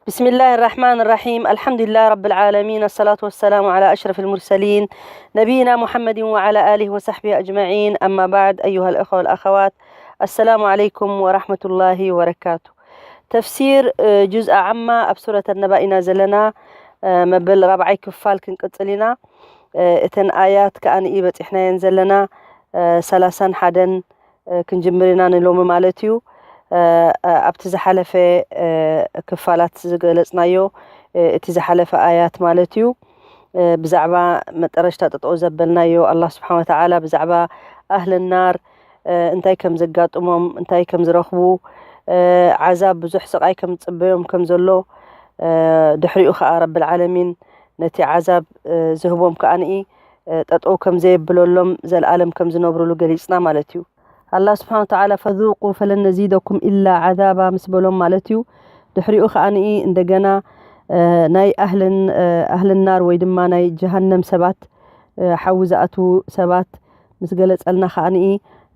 بسم الله الرحمن الرحيم. الحمد لله رب العالمين. الصلاة والسلام على أشرف المرسلين نبينا محمد وعلى آله وصحبه أجمعين. أما بعد، أيها الأخوة والأخوات، السلام عليكم ورحمة الله وبركاته. تفسير، آه، جزء عما أب سورة النبأ إنا زلنا، آه، مبل ربعي كفال كنقتلنا. آه، إتن آيات كأن إيبت إحنا ينزلنا، آه، سلاسان حدن، آه، ክንጅምር ኢና ንሎሚ ማለት እዩ። እ፣ እ፣ ኣብቲ ዝሓለፈ፣ እ፣ ክፋላት ዝገለጽናዮ፣ እ፣ እቲ ዝሓለፈ ኣያት ማለት እዩ። እ፣ ብዛዕባ መጠረሽታ ጠጠው ዘበልናዮ፣ ኣላህ ስብሓን ወተዓላ ብዛዕባ ኣህል ናር፣ እ፣ እንታይ ከም ዘጋጥሞም፣ እንታይ ከም ዝረኽቡ፣ እ፣ ዓዛብ ብዙሕ ስቓይ ከም ዝጽበዮም ከም ዘሎ፣ እ፣ ድሕሪኡ ኸዓ ረብል ዓለሚን ነቲ ዓዛብ፣ እ፣ ዝህቦም ከኣንኢ፣ እ፣ ጠጠው ከም ዘየብለሎም፣ ዘልኣለም ከም ዝነብሩሉ ገሊጽና ማለት እዩ። ኣላህ ስብሓን ወተዓላ፣ "ፈዙቁ ፈለን ነዚደኩም ኢላ ዓዛባ" ምስ በሎም ማለት እዩ። ድሕሪኡ ከኣንኢ እንደገና፣ እ፣ ናይ ኣህልን፣ እ፣ ኣህልን ናር ወይ ድማ ናይ ጀሃነም ሰባት፣ እ፣ ሓዊ ዝኣትዉ ሰባት ምስ ገለጸልና ከኣንኢ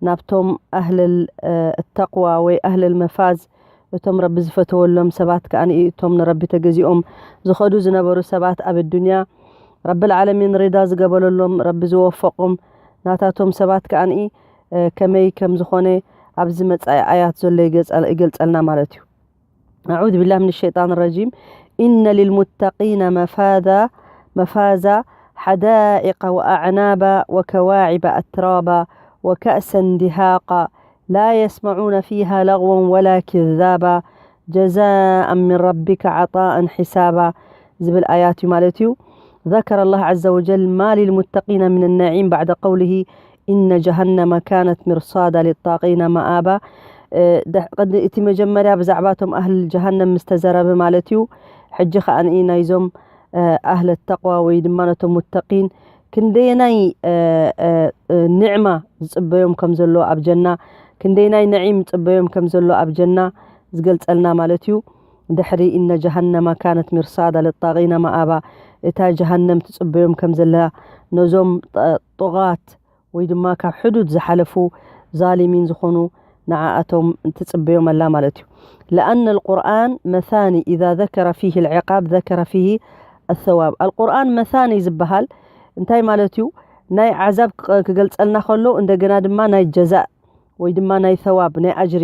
ናብቶም ኣህልል፣ እ፣ ተቅዋ ወይ ኣህልል መፋዝ፣ እቶም ረቢ ዝፈተወሎም ሰባት ከኣንኢ እቶም ንረቢ ተገዚኦም ዝኸዱ ዝነበሩ ሰባት ኣብ ኣዱንያ ረብል ዓለሚን ሪዳ ዝገበረሎም ረቢ ዝወፈቆም ናታቶም ሰባት ከኣንኢ፣ እ፣ ከመይ ከም ዝኾነ ኣብዚ መጻኢ ኣያት ዘሎ ይገጸል-፣ ይገልጸልና ማለት እዩ። أعوذ بالله من الشيطان الرجيم. إن للمتقين مفاذا، مفازا، حدائق وأعنابا وكواعب أترابا وكأسا دهاقا لا يسمعون فيها لغوا ولا كذابا جزاء من ربك عطاء حسابا ዝብል ኣያት እዩ ማለት እዩ። ذكر الله عز وجل ما للمتقين من النعيم بعد قوله إن جهنم كانت مرصادا للطاغين مآبا። እ፣ ደ-፣ ቅድ-፣ እቲ መጀመርያ ብዛዕባ እቶም ኣህል ጀሃነም ምስ ተዘረበ ማለት እዩ። ሕጂ ከኣ ንኢ ናይዞም፣ እ፣ ኣህለ ተቅዋ ወይ ድማ ነቶም ሙተቂን ክንደየናይ፣ እ፣ እ፣ እ፣ ኒዕማ ዝጽበዮም ከም ዘሎ ኣብ ጀና፣ ክንደየናይ ነዒም ዝጽበዮም ከም ዘሎ ኣብ ጀና ዝገልጸልና ማለት እዩ። ድሕሪ "إن جهنم كانت مرصادا للطاغين مآبا"፣ እታ ጀሃነም ትጽበዮም ከም ዘላ ነዞም ጠ-፣ ጡቓት ወይ ድማ ካብ ሕዱድ ዝሓለፉ ዛሊሚን ዝኾኑ ንዓኣቶም ትጽበዮም ኣላ ማለት እዩ። لأن القرآن مثاني إذا ذكر فيه العقاب ذكر فيه الثواب። ኣልቁርኣን መሳኒ ዝበሃል እንታይ ማለት እዩ? ናይ ዓዛብ ክ-፣ ክገልጸልና ከሎ እንደገና ድማ ናይ ጀዛእ ወይ ድማ ናይ ሰዋብ፣ ናይ ኣጅሪ።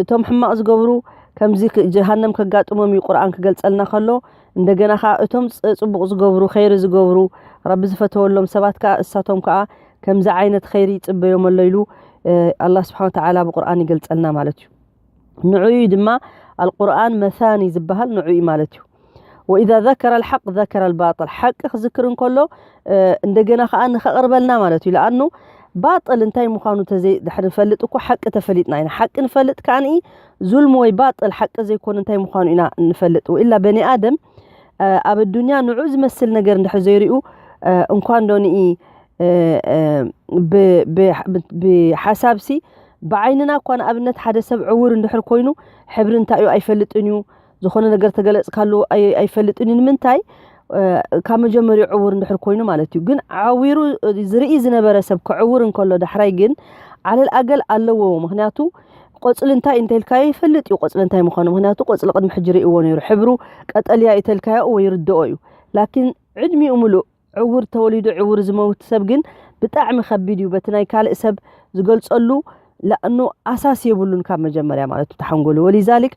እቶም ሕማቕ ዝገብሩ ከምዚ ክ-፣ ጀሃነም ከጋጥሞም እዩ ቁርኣን ክገልጸልና ከሎ። እንደገና ኸኣ እቶም ጽ-፣ ጽቡቕ ዝገብሩ፣ ኸይሪ ዝገብሩ፣ ረቢ ዝፈተወሎም ሰባት ከኣ እሳቶም ከኣ ከምዚ ዓይነት ኸይሪ ይጽበዮም ኣሎ ኢሉ፣ እ፣ ኣላህ ስብሓን ወተዓላ ብቁርኣን ይገልጸልና ማለት እዩ። ንዑዩ ድማ ኣልቁርኣን መሳኒ ዝበሃል ንዑዩ ማለት እዩ። وإذا ذكر الحق ذكر الباطل። ሓቂ ክዝክር እንከሎ፣ እ፣ እንደገና ኸኣ ንኸቕርበልና ማለት እዩ። ለኣኑ ባጥል እንታይ ምዃኑ ተዘይ-፣ ድሕሪ ንፈልጥ እኮ ሓቂ ተፈሊጥና ኢና። ሓቂ ንፈልጥ ከኣ ንኢ ዙልም ወይ ባጥል ሓቂ ዘይኮነ እንታይ ምዃኑ ኢና ንፈልጥ። ወኢላ በኒ ኣደም፣ እ፣ ኣብ ኣዱንያ ንዑ ዝመስል ነገር እንድሕር ዘይርኡ፣ እ፣ እንኳን ዶ ንኢ፣ እ፣ እ፣ ብ-፣ ብ-፣ ብ-፣ ብሓሳብሲ ብዓይንና እኳ ንኣብነት ሓደ ሰብ ዕውር እንድሕር ኮይኑ ሕብሪ እንታይ እዩ ኣይፈልጥን እዩ። ዝኾነ ነገር ተገለጽካሉ ኣይ-፣ ኣይፈልጥን እዩ። ንምንታይ? እ፣ ካብ መጀመሪያኡ ዕውር እንድሕር ኮይኑ ማለት እዩ። ግን ዓዊሩ ዝርኢ ዝነበረ ሰብ ክዕውር እንከሎ ዳሕራይ ግን ዓለል ኣገል ኣለዎ። ምኽንያቱ ቆጽሊ እንታይ እንተልካዮ ይፈልጥ እዩ ቆጽሊ እንታይ ምዃኑ። ምኽንያቱ ቆጽሊ ቅድሚ ሕጂ ርእይዎ ነይሩ። ሕብሩ ቀጠልያ እዩ ተልካዮ እወ ይርድኦ እዩ። ላኪን ዕድሚኡ ምሉእ ዕውር ተወሊዱ ዕውር ዝመውት ሰብ ግን ብጣዕሚ ከቢድ እዩ። በቲ ናይ ካልእ ሰብ ዝገልጸሉ ለኣኑ ኣሳስ የብሉን ካብ መጀመርያ ማለት እዩ ተሓንጎሉ። ወሊዛሊክ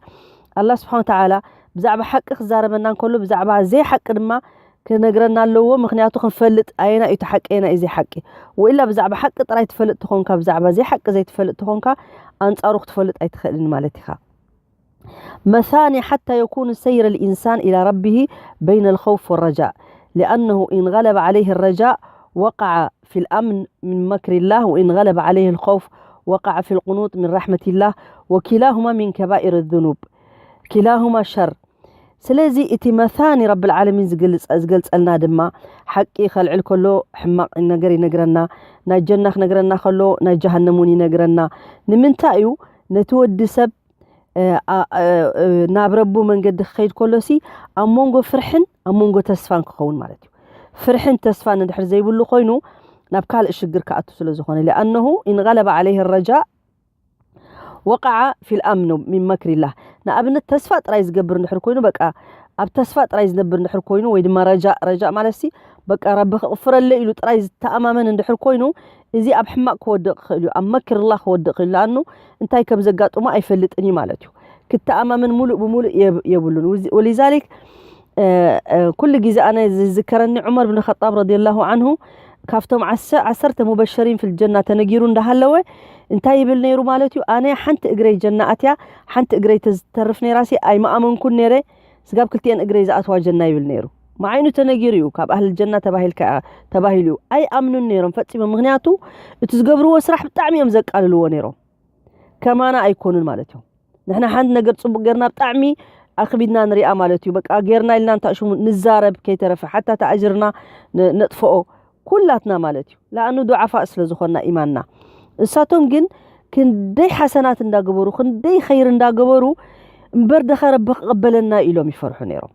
ኣላህ ስብሓን ወተዓላ ብዛዕባ ሓቂ ክዛረበና እንከሎ ብዛዕባ ዘይሓቂ ድማ ክነግረና ኣለዎ። ምኽንያቱ ክንፈልጥ ኣየና እዩ እቲ ሓቂ፣ ኣየና እዩ ዘይሓቂ። ወኢላ ብዛዕባ ሓቂ ጥራይ ትፈልጥ ተኾንካ፣ ብዛዕባ ዘይሓቂ ዘይትፈልጥ ተኾንካ፣ ኣንጻሩ ክትፈልጥ ኣይትኽእልን ማለት ኢኻ። مثاني حتى يكون سير الإنسان إلى ربه بين الخوف والرجاء، لأنه إن غلب عليه الرجاء وقع في الأمن من مكر الله، وإن غلب عليه الخوف وقع في القنوط من رحمة الله، وكلاهما من كبائر الذنوب، كلاهما شر. ስለዚ እቲ መሳኒ ረብል ዓለሚን ዝገልጸ-፣ ዝገልጸልና ድማ ሓቂ ከልዕል ከሎ ሕማቕ ነገር ይነግረና፣ ናይ ጀና ክነግረና ከሎ ናይ ጀሃነም እውን ይነግረና። ንምንታይ እዩ? ነቲ ወዲ ሰብ፣ እ፣ ኣ-፣ እ፣ እ፣ ናብ ረቡ መንገዲ ክኸይድ ከሎሲ ኣብ መንጎ ፍርሕን ኣብ መንጎ ተስፋን ክኸውን ማለት እዩ። ፍርሕን ተስፋን እንድሕር ዘይብሉ ኮይኑ ናብ ካልእ ሽግር ክኣቱ ስለ ዝኾነ፣ لأنه إن غلب عليه الرجاء ወቃዓ ፊል ኣምኑ ሚን መክሪላህ። ንኣብነት ተስፋ ጥራይ ዝገብር እንድሕር ኮይኑ፣ በቃ ኣብ ተስፋ ጥራይ ዝነብር እንድሕር ኮይኑ፣ ወይ ድማ ረጃእ፣ ረጃእ ማለት ሲ በቃ ረቢ ክቕፍረለይ ኢሉ ጥራይ ዝተኣማመን እንድሕር ኮይኑ፣ እዚ ኣብ ሕማቕ ክወድቕ ይኽእል እዩ፣ ኣብ መክርላህ ክወድቕ ይኽእል እዩ። ለኣኑ እንታይ ከም ዘጋጥሞ ኣይፈልጥን እዩ ማለት እዩ። ክተኣማመን ሙሉእ ብሙሉእ የብ- የብሉን። ወዚ- ወሊዛሊክ ኩሉ ግዜ ኣነ ዝዝከረኒ ዑመር ብን ኸጣብ ረዲየላሁ ዓንሁ ካብቶም ዓሰርተ ሙበሸሪን ፊል ጀና ተነጊሩ እንዳሃለወ እንታይ ይብል ነይሩ ማለት እዩ? ኣነ ሓንቲ እግረይ ጀና ኣትያ ሓንቲ እግረይ ተዝተርፍ ነይራሲ ኣይምኣመንኩን ነይረ፣ ስጋብ ክልቲኤን እግረይ ዝኣትዋ ጀና ይብል ነይሩ። መዓይኑ ተነጊሩ እዩ፣ ካብ ኣህል ጀና ተባሂልካ ተባሂሉ እዩ። ኣይኣምኑን ነይሮም ፈጺሞም፣ ምክንያቱ እቲ ዝገብርዎ ስራሕ ብጣዕሚ እዮም ዘቃልልዎ ነይሮም። ከማና ኣይኮኑን ማለት እዮም። ንሕና ሓንቲ ነገር ጽቡቕ ጌርና ብጣዕሚ ኣኽቢድና ንሪኣ ማለት እዩ። በቃ ጌርና ኢልና እንታሽሙ ንዛረብ ከይተረፈ ሓታ ተኣጅርና ን- ነጥፍኦ ኩላትና ማለት እዩ። ለኣኑ ዱዓፋእ ስለ ዝኾንና ኢማንና። እሳቶም ግን ክንደይ ሓሰናት እንዳገበሩ ክንደይ ኸይር እንዳገበሩ እምበር ደኸ ረቢ ክቕበለና ኢሎም ይፈርሑ ነይሮም።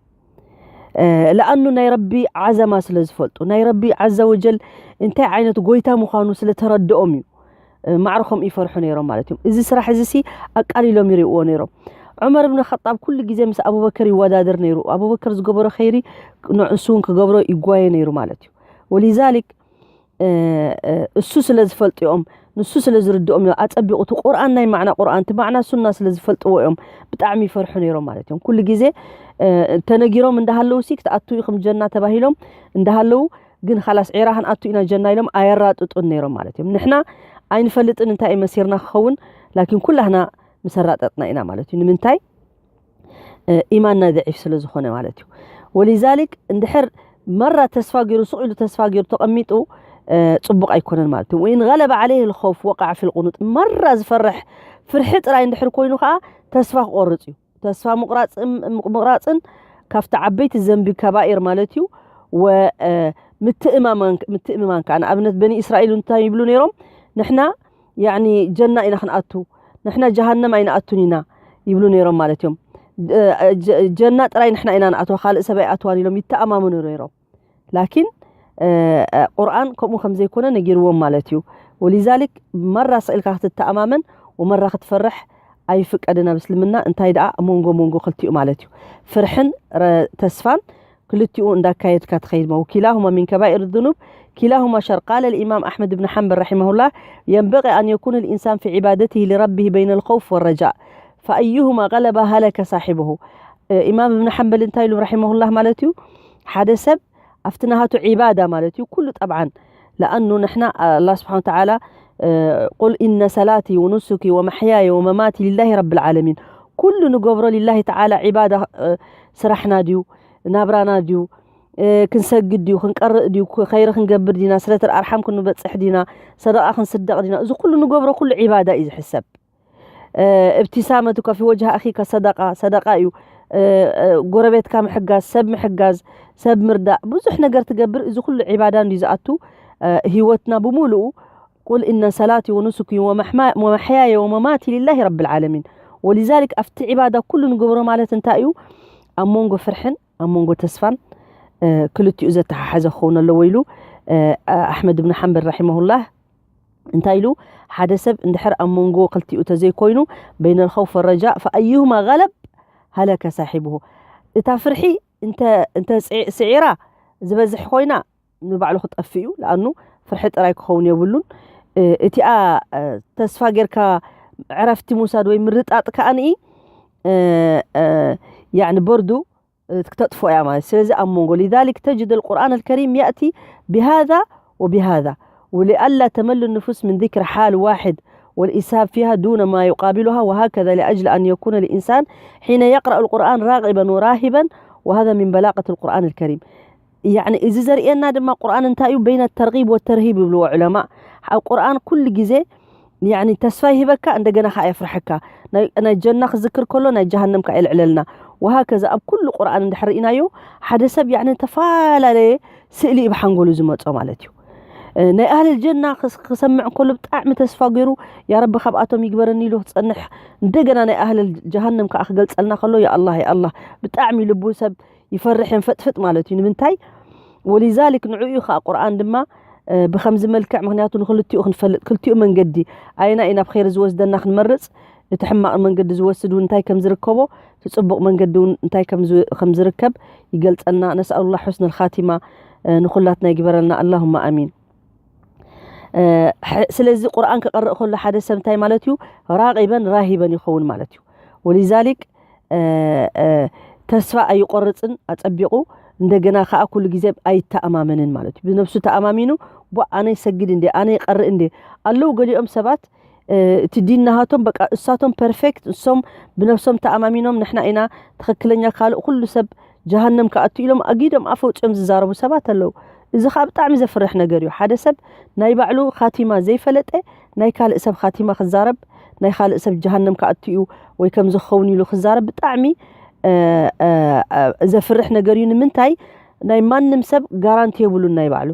ለኣኑ ናይ ረቢ ዓዘማ ስለ ዝፈልጡ ናይ ረቢ ዓዘ ወጀል እንታይ ዓይነት ጎይታ ምዃኑ ስለ ተረድኦም እዩ። ማዕረ ከምኡ ይፈርሑ ነይሮም ማለት እዮም። እዚ ስራሕ እዚ ሲ ኣቃሊሎም ይርእዎ ነይሮም። ዑመር እብን ኸጣብ ኩሉ ግዜ ምስ ኣቡበከር ይወዳደር ነይሩ። ኣቡበከር ዝገበሮ ኸይሪ ንሱ እውን ክገብሮ ይጓየ ነይሩ ማለት እዩ። ወሊዛሊክ እሱ ስለ ዝፈልጥኦም ንሱ ስለ ዝርድኦም እዩ ኣጸቢቑ እቲ ቁርኣን ናይ ማዕና ቁርኣን እቲ ማዕና ሱና ስለ ዝፈልጥዎ እዮም ብጣዕሚ ይፈርሑ ነይሮም ማለት እዮም። ኩሉ ግዜ ተነጊሮም እንዳሃለዉ ሲ ክትኣቱ ኢኹም ጀና ተባሂሎም እንዳሃለዉ ግን ኻላስ ዒራ ክንኣቱ ኢና ጀና ኢሎም ኣየራጥጡን ነይሮም ማለት እዮም። ንሕና ኣይንፈልጥን እንታይ እዩ መሲርና ክኸውን፣ ላኪን ኩላህና ምስ ኣራጠጥና ኢና ማለት እዩ። ንምንታይ? ኢማንና ደዒፍ ስለ ዝኾነ ማለት እዩ። ወሊዛሊክ እንድሕር መራ ተስፋ ገይሩ ስቕ ኢሉ ተስፋ ገይሩ ተቐሚጡ ጽቡቕ ኣይኮነን ማለት እዩ። ወኢን ገለበ ዓለይህ ልኸውፍ ወቃዕ ፊል ቁኑጥ። መራ ዝፈርሕ ፍርሒ ጥራይ እንድሕር ኮይኑ ከዓ ተስፋ ክቆርጽ እዩ። ተስፋ ምቑራጽን ካብቲ ዓበይቲ ዘንቢ ከባኢር ማለት እዩ። ምትእምማን ከዓ ንኣብነት በኒ እስራኤል እንታይ ይብሉ ነይሮም? ንሕና ያኒ ጀና ኢና ክንኣቱ፣ ንሕና ጀሃነም ኣይንኣቱን ኢና ይብሉ ነይሮም ማለት እዮም። ጀና ጥራይ ንሕና ኢና ንኣትዋ ካልእ ሰብ ኣይኣትዋን ኢሎም ይተኣማመኑ ነይሮም። ላኪን ቁርኣን ከምኡ ከም ዘይኮነ ነጊርዎም ማለት እዩ። ወሊዛሊክ መራ ስቕ ኢልካ ክትተኣማመን ወመራ ክትፈርሕ ኣይፍቀድን ኣብ እስልምና። እንታይ ደኣ መንጎ መንጎ ክልቲኡ ማለት እዩ። ፍርሕን ተስፋን ክልቲኡ እንዳካየድካ ትኸይድ። ወኪላሁማ ሚን ከባኢር ዙኑብ ኪላሁማ ሸር። ቃለ ልኢማም ኣሕመድ ብን ሓንበል ረሒመሁላህ የንበቂ ኣን የኩነ ልኢንሳን ፊ ዒባደትህ ሊረቢህ በይነ ልኸውፍ ወረጃእ ፈአዩሁማ ገለበ ሃለከ ሳሒበሁ። ኢማም እብን ሓንበል እንታይ ኢሉ ረሒመሁላህ ማለት እዩ ሓደ ሰብ ኣብቲ ናሃቱ ዒባዳ ማለት እዩ ኩሉ ጠብዓን ለኣኑ ንሕና ኣላ ስብሓን ተዓላ ቁል ኢነ ሰላቲ ወኑሱኪ ወመሕያየ ወመማቲ ሊላሂ ረቢ ልዓለሚን። ኩሉ ንገብሮ ሊላሂ ተዓላ ዒባዳ ስራሕና ድዩ ናብራና ድዩ ክንሰግድ ድዩ ክንቀርእ ድዩ ኸይሪ ክንገብር ዲና ስለተል ኣርሓም ክንበፅሕ ዲና ሰደቃ ክንስደቕ ዲና እዚ ኩሉ ንገብሮ ኩሉ ዒባዳ እዩ ዝሕሰብ። እብትሳመቱካ ፊ ወጅሃ ኣኺካ ሰደቃ ሰደቃ እዩ። ጎረቤትካ ምሕጋዝ ሰብ ምሕጋዝ ሰብ ምርዳእ ብዙሕ ነገር ትገብር እዚ ኩሉ ዒባዳ እንዲ ዝኣቱ ህይወትና ብምሉኡ ቁል ኢነ ሰላቲ ወኑሱኪ ወመሕያየ ወመማቲ ሊላሂ ረቢ ልዓለሚን። ወሊዛሊክ ኣብቲ ዒባዳ ኩሉ ንገብሮ ማለት እንታይ እዩ ኣብ መንጎ ፍርሕን ኣብ መንጎ ተስፋን ክልቲኡ ዘተሓሓዘ ክኸውን ኣለዎ ኢሉ ኣሕመድ ብን ሓንበል ረሒመሁላህ እንታይ ኢሉ ሓደ ሰብ እንድሕር ኣብ መንጎ ክልቲኡ ተዘይኮይኑ በይነ ልኸውፍ ወረጃእ ፈኣዩሁማ ገለብ ሃለከ ሳሒብሁ። እታ ፍርሒ እንተ ስዒራ ዝበዝሕ ኮይና ንባዕሉ ክጠፍእ እዩ። ለኣኑ ፍርሒ ጥራይ ክኸውን የብሉን። እቲኣ ተስፋ ጌርካ ዕረፍቲ ምውሳድ ወይ ምርጣጥ ከኣ ንኢ ያኒ በርዱ ክተጥፍኦ እያ ማለት። ስለዚ ኣብ መንጎ لذلك تجد القرآن الكريم يأتي بهذا وبهذا ولئلا تمل النفوس من ذكر حال واحد والإسهاب فيها دون ما يقابلها وهكذا لأجل أن يكون الإنسان حين يقرأ القرآن راغبا وراهبا وهذا من بلاغة القرآن الكريم. يعني እዚ ዘርእየና ድማ ቁርኣን እንታይ እዩ በይነ ተርጊብ ወተርሂብ ይብልዎ ዑለማ። ኣብ ቁርኣን ኩሉ ግዜ ያኒ ተስፋ ይህበካ እንደገና ከዓ የፍርሐካ። ናይ ጀና ክዝክር ከሎ ናይ ጀሃነም ከዓ የልዕለልና። ወሃከዛ ኣብ ኩሉ ቁርኣን እንድሕር ርኢናዮ ሓደ ሰብ ያኒ ተፈላለየ ስእሊ እዩ ብሓንጎሉ ዝመፆ ማለት እዩ። ናይ ኣህልል ጀና ክሰምዕ ከሎ ብጣዕሚ ተስፋ ገይሩ ያረቢ ካብኣቶም ይግበረኒ ኢሉ ክፀንሕ እንደገና ናይ ኣህልል ጀሃነም ከዓ ክገልፀልና ከሎ ያኣላህ ያኣላህ ብጣዕሚ ልቡ ሰብ ይፈርሕ የንፈጥፍጥ ማለት እዩ። ንምንታይ ወሊዛሊክ ንዕኡ እዩ ከዓ ቁርኣን ድማ ብከምዚ መልክዕ ምክንያቱ ንክልቲኡ ክንፈልጥ ክልቲኡ መንገዲ ኣየና እዩ ናብ ኸይሪ ዝወስደና ክንመርፅ እቲ ሕማቕ መንገዲ ዝወስድ እውን እንታይ ከም ዝርከቦ፣ እቲ ጽቡቕ መንገዲ እውን እንታይ ከም ዝ-፣ ከም ዝርከብ ይገልጸልና። ነስኣሉላህ ሑስነል ኻቲማ፣ እ፣ ንኹላትና ይግበረልና። ኣላሁማ ኣሚን። እ፣ ሐ-፣ ስለዚ ቁርኣን ክቐርእ ከሎ ሓደ ሰብ እንታይ ማለት እዩ? ራቂበን ራሂበን ይኸውን ማለት እዩ። ወሊዛሊክ፣ እ፣ እ፣ ተስፋ ኣይቆርጽን ኣጸቢቑ፣ እንደገና ከኣ ኩሉ ግዜ ኣይተኣማመንን ማለት እዩ። ብነብሱ ተኣማሚኑ፣ "ቧ፣ ኣነ ይሰግድ እንዴ? ኣነ ይቐርእ እንዴ?" ኣለዉ ገሊኦም ሰባት፣ እ፣ እቲ ዲን ናሃቶም፣ በቃ እሳቶም ፐርፌክት፣ እሶም ብነብሶም ተኣማሚኖም፣ "ንሕና ኢና ትኽክለኛ፣ ካልእ ኩሉ ሰብ ጀሃነም ክኣቱ" ኢሎም ኣጊዶም ኣፍ ኣውጺኦም ዝዛረቡ ሰባት ኣለዉ። እዚ ኸኣ ብጣዕሚ ዘፍርሕ ነገር እዩ። ሓደ ሰብ ናይ ባዕሉ ኻቲማ ዘይፈለጠ፣ ናይ ካልእ ሰብ ኻቲማ ክዛረብ፣ ናይ ካልእ ሰብ ጀሃነም ክኣቱ እዩ ወይ ከምዚ ክኸውን ኢሉ ክዛረብ ብጣዕሚ፣ እ፣ እ፣ እ፣ ዘፍርሕ ነገር እዩ። ንምንታይ? ናይ ማንም ሰብ ጋራንቲ የብሉን ናይ ባዕሉ።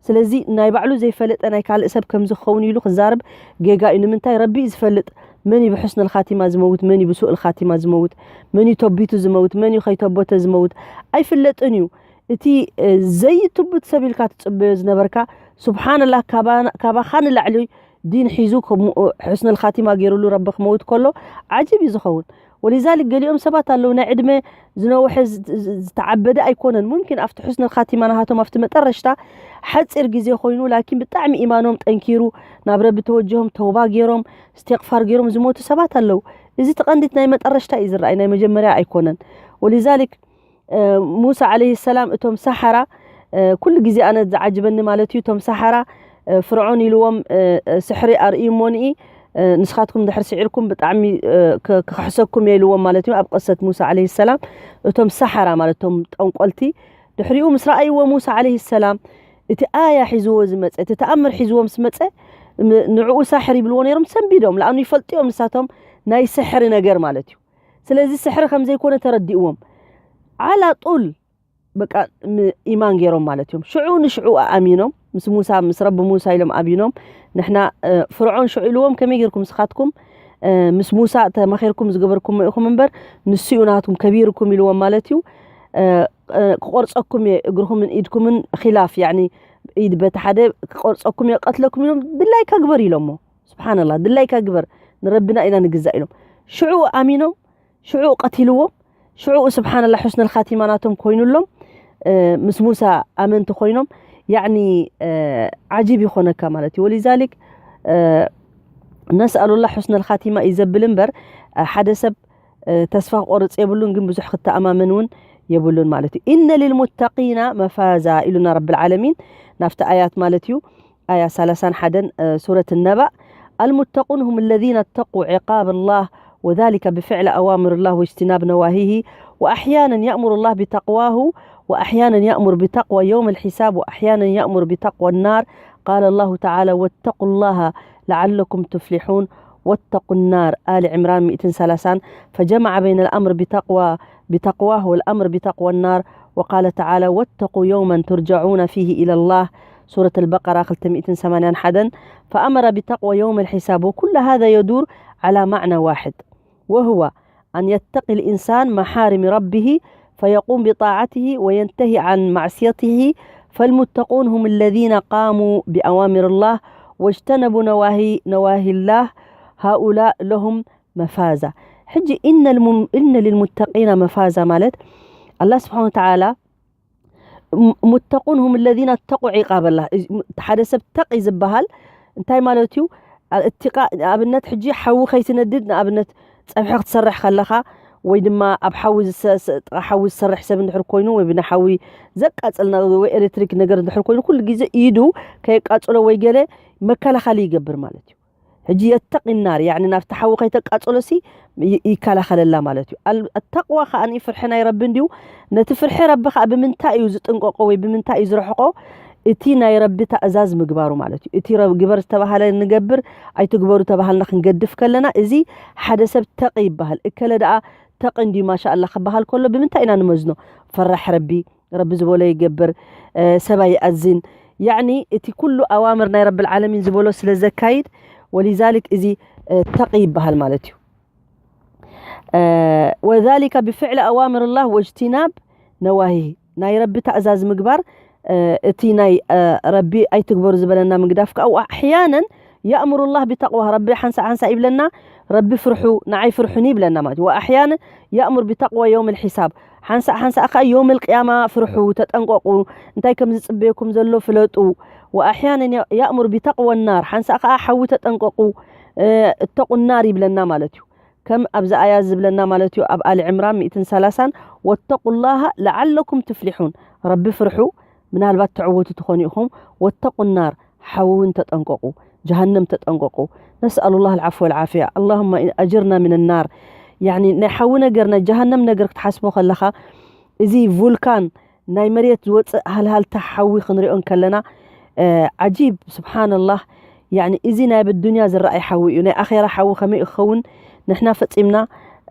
ስለዚ ናይ ባዕሉ ዘይፈለጠ ናይ ካልእ ሰብ ከምዚ ክኸውን ኢሉ ክዛረብ ጌጋ እዩ። ንምንታይ? ረቢ እዩ ዝፈልጥ መን እዩ ብሑስነል ኻቲማ ዝመውት፣ መን እዩ ብሱእል ኻቲማ ዝመውት፣ መን እዩ ተቢቱ ዝመውት፣ መን እዩ ከይተቦተ ዝመውት፣ ኣይፍለጥን እዩ። እቲ፣ እ፣ ዘይትቡት ሰብ ኢልካ ትጽበዮ ዝነበርካ፣ ሱብሓነላህ፣ ካባ-፣ ካባኻ ንላዕሊ ዲን ሒዙ ከምኡ ሑስነል ኻቲማ ገይሩሉ ረቢ ክመውት ከሎ ዓጂብ እዩ ዝኸውን። ወሊዛሊክ ገሊኦም ሰባት ኣለዉ፣ ናይ ዕድመ ዝነውሐ ዝ-፣ ዝ-፣ ዝተዓበደ ኣይኮነን። ሙምኪን ኣብቲ ሑስነል ኻቲማ ናሃቶም ኣብቲ መጠረሽታ ሓጺር ግዜ ኮይኑ፣ ላኪን ብጣዕሚ ኢማኖም ጠንኪሩ፣ ናብ ረቢ ተወጅሆም፣ ተውባ ገይሮም፣ እስትቕፋር ገይሮም ዝሞቱ ሰባት ኣለዉ። እዚ እቲ ቀንዲት ናይ መጠረሽታ እዩ ዝረኣይ፣ ናይ መጀመርያ ኣይኮነን። ወሊዛሊክ እ፣ ሙሳ ዓለይሂ ሰላም እቶም ሰሓራ፣ እ፣ ኩሉ ግዜ ኣነ ዝዓጅበኒ ማለት እዩ፣ እቶም ሰሓራ፣ እ፣ ፍርዖን ኢልዎም፣ እ፣ እ፣ ስሕሪ ኣርእይሞኒ፣ እ፣ ንስኻትኩም ድሕር ስዒርኩም ብጣዕሚ፣ እ፣ ክ-፣ ክኽሕሰኩም እየ ኢልዎም ማለት እዩ። ኣብ ቅሰት ሙሳ ዓለይሂ ሰላም እቶም ሰሓራ ማለት እቶም ጠንቆልቲ ድሕሪኡ ምስ ረኣይዎ ሙሳ ዓለይሂ ሰላም እቲ ኣያ ሒዝዎ ዝመጸ፣ እቲ ተኣምር ሒዝዎ ምስ መጸ፣ ም-፣ ንዕኡ ሳሕር ይብልዎ ነይሮም፣ ሰንቢዶም። ለኣኑ ይፈልጡ እዮም ንሳቶም ናይ ስሕሪ ነገር ማለት እዩ። ስለዚ ስሕሪ ከም ዘይኮነ ተረዲእዎም። ዓላ ጡል በቃ ም-፣ ኢማን ገይሮም ማለት እዮም። ሽዑ ንሽዑ ኣኣሚኖም፣ ምስ ሙሳ፣ ምስ ረቢ ሙሳ ኢሎም ኣሚኖም። ንሕና፣ እ፣ ፍርዖን ሽዑ ኢልዎም፣ "ከመይ ገይርኩም ንስኻትኩም፣ እ፣ ምስ ሙሳ ተማኺርኩም ዝገበርኩሞ ኢኹም እምበር፣ ንሱ እዩ ናትኩም ከቢርኩም" ኢልዎም ማለት እዩ። እ፣ እ፣ "ክቆርጸኩም እየ፣ እግርኹምን ኢድኩምን ኺላፍ፣ ያዕኒ ኢድ በቲ ሓደ ክቆርጸኩም እየ፣ ቀትለኩም" ኢሎም፣ "ድላይካ ግበር" ኢሎሞ። ስብሓንላህ፣ ድላይካ ግበር፣ ንረብና ኢና ንግዛእ ኢሎም። ሽዑ ኣሚኖም፣ ሽዑ ቀቲልዎም። ሽዑ ስብሓንላህ፣ ሑስነል ኻቲማ ናቶም ኮይኑሎም፣ እ፣ ምስ ሙሳ ኣመንቲ ኮይኖም። ያዕኒ፣ እ፣ ዓጂብ ይኾነካ ማለት እዩ። ወሊዛሊክ፣ እ፣ ነስኣሉላህ ሑስነል ኻቲማ እዩ ዘብል እምበር፣ እ፣ ሓደ ሰብ፣ እ፣ ተስፋ ክቆርጽ የብሉን፣ ግን ብዙሕ ክተኣማመን እውን የብሉን ማለት እዩ። "ኢነ ሊልሙተቂና መፋዛ" ኢሉና ረብል ዓለሚን ናብቲ ኣያት ማለት እዩ። ኣያ ሰላሳን ሓደን፣ እ፣ ሱረት ነባእ፣ "المتقون هم الذين اتقوا عقاب الله، وذلك بفعل أوامر الله واجتناب نواهيه، وأحيانا يأمر الله بتقواه، وأحيانا يأمر بتقوى يوم الحساب، وأحيانا يأمر بتقوى النار. قال الله تعالى: واتقوا الله لعلكم تفلحون، واتقوا النار." آل عمران مئتين ثلاثين. فجمع بين الأمر بتقوى، بتقواه والأمر بتقوى النار. وقال تعالى: "واتقوا يوما ترجعون فيه إلى الله". سورة البقرة خلتمية ثمانية حدا، فأمر بتقوى يوم الحساب، وكل هذا يدور على معنى واحد، وهو أن يتقي الإنسان محارم ربه فيقوم بطاعته وينتهي عن معصيته، فالمتقون هم الذين قاموا بأوامر الله واجتنبوا نواهي، نواهي الله، هؤلاء لهم مفازة. ሕጂ إن الم-، إن للمتقين مفازة ማለት ኣላህ ስብሓን ወተዓላ ም-፣ ሙተቁን ሁም ለዚነ ተቁ ዒቃበላህ። እዚ ም-፣ ሓደ ሰብ ተቂ ዝበሃል እንታይ ማለት እዩ? አ-፣ እቲቃ፣ ንኣብነት ሕጂ ሓዊ ከይትነድድ፣ ንኣብነት ጸብሒ ክትሰርሕ ከለኻ ወይ ድማ ኣብ ሓዊ ዝሰ-፣ ስ-፣ ጥቓ ሓዊ ዝሰርሕ ሰብ እንድሕር ኮይኑ ወይ ብናይ ሓዊ ዘቃጽል ነ-፣ ወይ ኤሌክትሪክ ነገር እንድሕር ኮይኑ ኩሉ ግዜ ኢዱ ከየቃጽሎ ወይ ገለ መከላኸሊ ይገብር ማለት እዩ። ሕጂ የተቂ ናር፣ ያዕኒ ናብቲ ሓዊ ከይተቃጽሎሲ ይ-፣ ይከላኸለላ ማለት እዩ። ኣል-፣ ኣተቅዋ ከኣ ፍርሒ ናይ ረቢ እንድዩ። ነቲ ፍርሒ ረቢ ከኣ ብምንታይ እዩ ዝጥንቀቆ ወይ ብምንታይ እዩ ዝርሕቆ? እቲ ናይ ረቢ ታእዛዝ ምግባሩ ማለት እዩ። እቲ ረብ-፣ ግበር ዝተባሃለ ንገብር፣ ኣይትግበሩ ተባሃልና ክንገድፍ ከለና፣ እዚ ሓደ ሰብ ተቂ ይበሃል። እከለ ደኣ ተቂ እንድዩ ማሻኣላ ክበሃል ከሎ ብምንታይ ኢና ንመዝኖ? ፈራሕ ረቢ፣ ረቢ ዝበሎ ይገብር፣ እ፣ ሰብ ኣይኣዝን። ያዕኒ እቲ ኩሉ ኣዋምር ናይ ረብል ዓለሚን ዝበሎ ስለ ዘካይድ፣ ወሊዛሊክ እዚ፣ እ፣ ተቂ ይበሃል ማለት እዩ። እ፣ ወዛሊከ ብፍዕሊ ኣዋምር ላህ ወጅቲናብ ነዋሂ፣ ናይ ረቢ ታእዛዝ ምግባር፣ እ፣ እቲ ናይ፣ እ፣ ረቢ ኣይትግበሩ ዝበለና ምግዳፍ ከኣ፣ ወኣሕያነን የእምሩ ላህ ቢተቅዋ፣ ረቢ ሓንሳእ ሓንሳእ ይብለና፣ ረቢ ፍርሑ፣ ንዓይ ፍርሑኒ ይብለና ማለት እዩ። ወኣሕያነ ያእሙር ቢተቅዋ የውም ልሒሳብ፣ ሓንሳእ ሓንሳእ ከዓ የውም ልቅያማ ፍርሑ፣ ተጠንቀቁ፣ እንታይ ከም ዝፅበየኩም ዘሎ ፍለጡ። ወኣሕያነ ያእሙር ቢተቅዋ ናር፣ ሓንሳእ ከዓ ሓዊ ተጠንቀቁ፣ እተቁ ናር ይብለና ማለት እዩ። ከም ኣብዚ ኣያ ዝብለና ማለት እዩ ኣብ ኣሊ ዕምራን ሚእትን ሰላሳን፣ ወተቁ ላሃ ለዓለኩም ትፍሊሑን፣ ረቢ ፍርሑ፣ ምናልባት ትዕወቱ ትኾኑ ኢኹም። ወተቁ ናር፣ ሓዊ እውን ተጠንቀቁ፣ ጀሃነም ተጠንቀቁ። ነስኣሉ ላህ ልዓፍወ ልዓፍያ። ኣላሁማ ኣጅርና ምን ናር። ያኒ ናይ ሓዊ ነገር፣ ናይ ጀሃነም ነገር ክትሓስቦ ከለኻ፣ እዚ ቮልካን፣ ናይ መሬት ዝወፅእ ሃልሃልታ ሓዊ ክንሪኦ እንከለና፣ ዓጂብ ስብሓንላህ። ያኒ እዚ ናይ ብዱንያ ዝረኣይ ሓዊ እዩ። ናይ ኣኼራ ሓዊ ከመይ ክኸውን ንሕና ፈፂምና፣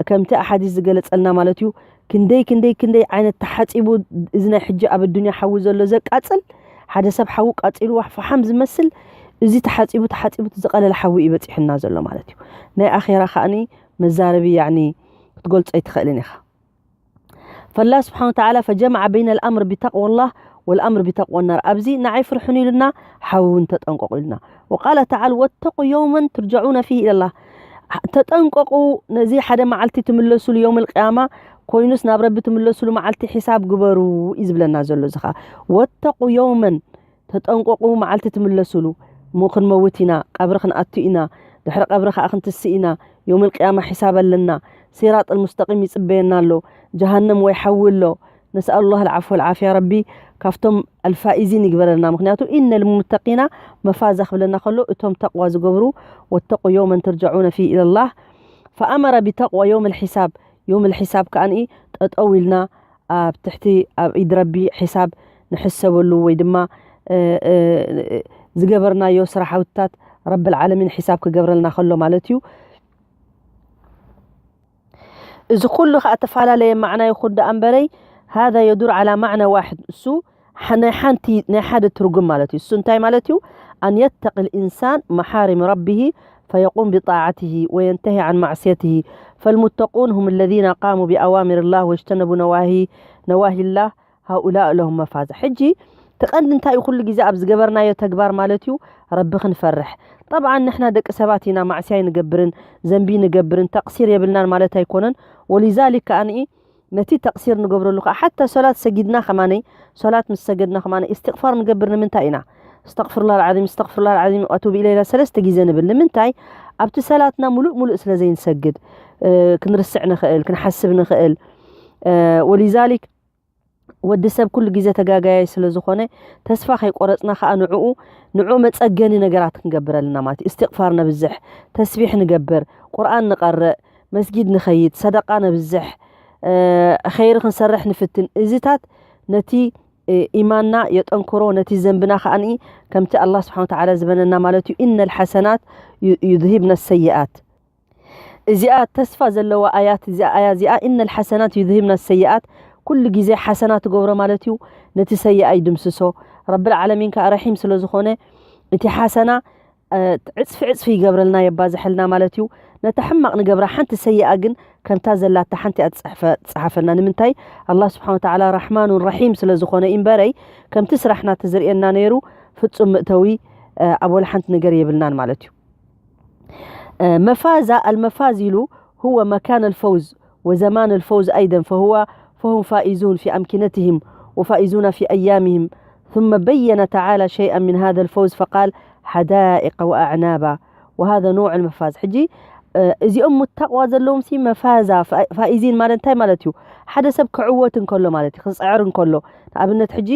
ከምቲ ኣሓዲስ ዝገለፀልና ማለት እዩ። ክንደይ ክንደይ ክንደይ ዓይነት ተሓፂቡ፣ እዚ ናይ ሕጂ ኣብ ኣዱንያ ሓዊ ዘሎ ዘቃፅል፣ ሓደ ሰብ ሓዊ ቃፂልዋ ፈሓም ዝመስል፣ እዚ ተሓፂቡ ተሓፂቡ እቲ ዝቐለለ ሓዊ እዩ በፂሑና ዘሎ ማለት እዩ። ናይ ኣኼራ ከኣኒ መዛረቢ ያኒ ክትገልጾ ኣይትኽእልን ኢኻ። ፈላ ስብሓን ወተዓላ ፈጀመዐ በይነ ልኣምር ቢተቅወላህ ወልኣምር ቢተቅወ ናር። ኣብዚ ንዓይ ፍርሑን ኢሉና፣ ሓዊ እውን ተጠንቀቁ ኢሉና። ወቃለ ተዓላ ወተቁ የውመን ትርጀዑነ ፊህ ኢለላህ። ተጠንቀቁ፣ ነዚ ሓደ መዓልቲ ትምለሱሉ፣ የውም ልቅያማ ኮይኑስ ናብ ረቢ ትምለሱሉ መዓልቲ ሒሳብ ግበሩ እዩ ዝብለና ዘሎ። እዚ ኸዓ ወተቁ የውመን፣ ተጠንቀቁ፣ መዓልቲ ትምለሱሉ። እሞ ክንመውት ኢና፣ ቀብሪ ክንኣቱ ኢና፣ ድሕሪ ቀብሪ ኸዓ ክንትስእ ኢና። የውም ልቅያማ ሒሳብ ኣለና። ሲራጥ ልሙስተቂም ይፅበየና ኣሎ። ጀሃነም ወይ ሓዊ ኣሎ። ነስኣሉ ላህ ልዓፍወ ልዓፍያ። ረቢ ካብቶም ኣልፋኢዚን ይግበረልና። ምክንያቱ ኢነ ልሙተቂና መፋዛ ክብለና ከሎ እቶም ተቅዋ ዝገብሩ፣ ወተቁ የውመን ትርጀዑነ ፊህ ኢለላህ። ፈኣመረ ቢተቅዋ የውም ልሒሳብ። የውም ልሒሳብ ከኣኒ ጠጠው ኢልና ኣብ ትሕቲ ኣብ ኢድ ረቢ ሒሳብ ንሕሰበሉ ወይ ድማ እ፣ እ፣ ዝገበርናዮ ስራሓውትታት ረብል ዓለሚን ሒሳብ ክገብረልና ከሎ ማለት እዩ። እዚ ኩሉ ከዓ እተፈላለየ ማዕና ይኹን ደኣ እምበረይ፣ ሃዛ የዱር ዓላ ማዕና ዋሕድ፣ እሱ ሐ-፣ ናይ ሓንቲ ናይ ሓደ ትርጉም ማለት እዩ። እሱ እንታይ ማለት እዩ? ኣን የተቂ ልኢንሳን መሓሪም ረቢሂ ፈየቁም ብጣዓትሂ ወየንተሂ ዓን ማዕስየትሂ። ፈልሙተቁን ሁም ለዚነ ቃሙ ብኣዋሚር ላህ ወጅተነቡ ነዋሂ ነዋሂ ላህ ሃኡላእ ለሁም መፋዛ። ሕጂ እቲ ቀንዲ እንታይ እዩ? ኩሉ ግዜ ኣብ ዝገበርናዮ ተግባር ማለት እዩ ረቢ ክንፈርሕ። ጠብዓን ንሕና ደቂ ሰባት ኢና፣ ማዕስያ ኣይንገብርን፣ ዘንቢ ንገብርን፣ ተቅሲር የብልናን ማለት ኣይኮነን። ወሊዛሊክ ከኣ ንኢ ነቲ ተቅሲር ንገብረሉ ከኣ ሓታ ሶላት ሰጊድና ከማነይ፣ ሶላት ምስ ሰገድና ከማነይ እስትቕፋር ንገብር ንምንታይ ኢና? እስተቕፍሩላህ ልዓዚም፣ እስተቕፍሩላህ ልዓዚም፣ ኣቱብ ኢለይላ ሰለስተ ግዜ ንብል። ንምንታይ? ኣብቲ ሰላትና ሙሉእ ሙሉእ ስለ ዘይንሰግድ፣ እ፣ ክንርስዕ ንኽእል፣ ክንሓስብ ንኽእል። እ፣ ወሊዛሊክ ወዲ ሰብ ኩሉ ግዜ ተጋጋያይ ስለ ዝኾነ፣ ተስፋ ከይቆረጽና ከኣ ንዕኡ፣ ንዕኡ መጸገኒ ነገራት ክንገብር ኣለና ማለት እዩ። እስትቕፋር ነብዝሕ፣ ተስቢሕ ንገብር፣ ቁርኣን ንቐርእ፣ መስጊድ ንኸይድ፣ ሰደቃ ነብዝሕ፣ እ፣ ኸይሪ ክንሰርሕ ንፍትን። እዚታት ነቲ፣ እ፣ ኢማንና የጠንክሮ፣ ነቲ ዘንብና ከኣ ንኢ ከምቲ ኣላህ ስብሓን ወተዓላ ዝበነና ማለት እዩ። ኢነል ሓሰናት ዩ-፣ ዩዝሂብነ ሰይኣት። እዚኣ ተስፋ ዘለዋ ኣያት፣ እዚኣ ኣያ እዚኣ፣ ኢነል ሓሰናት ዩዝሂብነ ሰይኣት፣ ኩሉ ግዜ ሓሰና ትገብሮ ማለት እዩ፣ ነቲ ሰይኣ ይድምስሶ። ረብል ዓለሚን ከኣ ረሒም ስለ ዝኾነ፣ እቲ ሓሰና፣ እ፣ ዕጽፊ ዕጽፊ ይገብረልና፣ የባዝሐልና ማለት እዩ። ነታ ሕማቕ ንገብራ ሓንቲ ሰይኣ ግን ከምታ ዘላታ ሓንቲ እያ ትጽሕፈ-፣ ትጽሓፈልና። ንምንታይ? ኣላህ ስብሓን ወተዓላ ራሕማኑን ራሒም ስለ ዝኾነ እምበረይ፣ ከምቲ ስራሕና ተዝርእየና ነይሩ፣ ፍጹም መእተዊ፣ እ፣ ኣብ ወላ ሓንቲ ነገር የብልናን ማለት እዩ። እ፣ መፋዛ፣ ኣልመፋዝ ኢሉ፣ هو مكان الفوز وزمان الفوز أيضا، فهو، فهم فائزون في أمكنتهم وفائزون في أيامهم. ثم بين تعالى شيئا من هذا الفوز فقال: حدائق وأعنابا، وهذا نوع المفاز. ሕጂ፣ እ፣ እዚኦም ሙተቅዋ ዘለዎም ሲ መፋዛ፣ ፋ-፣ ፋኢዚን ማለት እንታይ ማለት እዩ? ሓደ ሰብ ክዕወት እንከሎ ማለት እዩ፣ ክፅዕር እንከሎ። ንኣብነት ሕጂ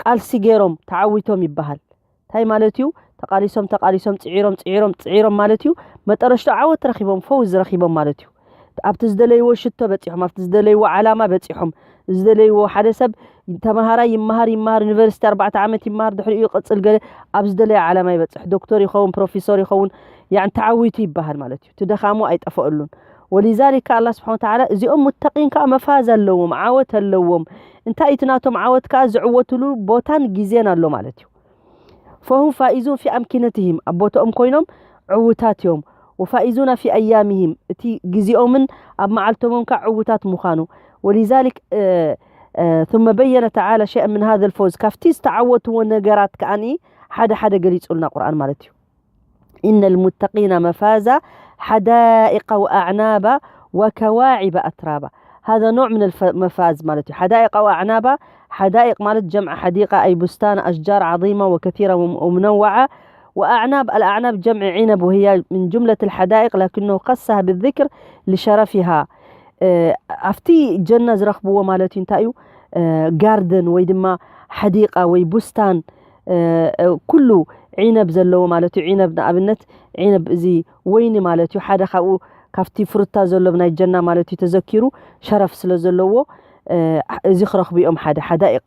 ቃልሲ ገይሮም ተዓዊቶም ይበሃል። እንታይ ማለት እዩ? ተቓሊሶም፣ ተቓሊሶም፣ ጽዒሮም፣ ጽዒሮም፣ ጽዒሮም ማለት እዩ። መጠረሽቶ ዓወት ረኺቦም፣ ፈውዝ ረኺቦም ማለት እዩ። ኣብቲ ዝደለይዎ ሽቶ በጺሖም፣ ኣብቲ ዝደለይዎ ዓላማ በጺሖም፣ ዝደለይዎ ሓደ ሰብ ተመሃራይ ይመሃር፣ ይመሃር፣ ዩኒቨርሲቲ ኣርባዕተ ዓመት ይመሃር፣ ድሕሪኡ ይቕጽል፣ ገለ ኣብ ዝደለዮ ዓላማ ይበጽሕ፣ ዶክተር ይኸውን፣ ፕሮፌሰር ይኸውን፣ ያዕኒ ተዓዊቱ ይበሃል ማለት እዩ። እቲ ደኻሙ ኣይጠፈኣሉን። ወሊዛሊክ ከኣ ኣላህ ስብሓን ወተዓላ እዚኦም ሙተቂን ከኣ መፋዝ ኣለዎም፣ ዓወት ኣለዎም። እንታይ እቲ ናቶም ዓወት ከኣ ዝዕወትሉ ቦታን ግዜን ኣሎ ማለት እዩ። ፈሁም ፋኢዙን ፊ ኣምኪነትህም፣ ኣብ ቦታኦም ኮይኖም ዕውታት እዮም። ወፋኢዙና ፊ ኣያምህም፣ እቲ ግዜኦምን ኣብ መዓልቶምን ከኣ ዕውታት ምዃኑ። ወሊዛሊክ፣ እ፣ እ፣ ثم በየነ ተዓላ ሸይአን ምን ሃዘል ፈውዝ፣ ካብቲ ዝተዓወትዎ ነገራት ከኣኒ ሓደ ሓደ ገሊጹልና ቁርኣን ማለት እዩ። ኢነ ልሙተቂና መፋዛ፣ حدائق وأعناب وكواعب أترابا. هذا نوع من المفاز ማለት እዩ። حدائق وأعناب، حدائق ማለት جمع حديقة، أي بستان أشجار عظيمة وكثيرة ومنوعة، وأعناب، الأعناب جمع عنب، وهي من جملة الحدائق لكنه خصها بالذكر لشرفها. ኣብቲ ጀና ዝረኽብዎ ማለት እዩ እንታይ እዩ? ጋርደን ወይ ድማ ሓዲቃ ወይ ቡስታን ኩሉ ዒነብ ዘለዎ ማለት እዩ። ዒነብ ንኣብነት ዒነብ እዚ ወይኒ ማለት እዩ። ሓደ ካብኡ ካብቲ ፍሩታ ዘሎ ናይ ጀና ማለት እዩ ተዘኪሩ ሸረፍ ስለ ዘለዎ እዚ ክረኽቡ እዮም ሓደ ሓዳኢቃ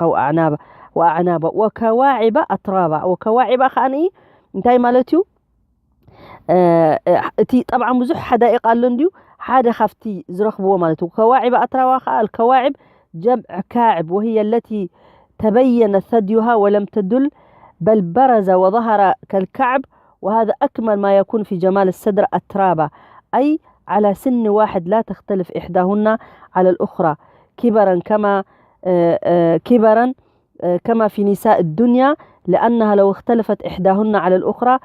ወኣዕናባ ወከዋዒባ ኣትራባ። ወከዋዒባ ከዓኒ እንታይ ማለት እዩ? እቲ ጠብዓ ብዙሕ ሓዳኢቅ ኣሎ እንድዩ ሓደ ካብቲ ዝረኽብዎ ማለት እዩ። ከዋዒብ ኣትራባ ከዓ الكواعب جمع كاعب وهي التي تبين ثديها ولم تدل بل برز وظهر كالكعب وهذا أكمل ما يكون في جمال السدر أترابا أي على سن واحد لا تختلف إحداهن على الأخرى كبرا كما كبرا كما في نساء الدنيا لأنها لو اختلفت إحداهن على الأخرى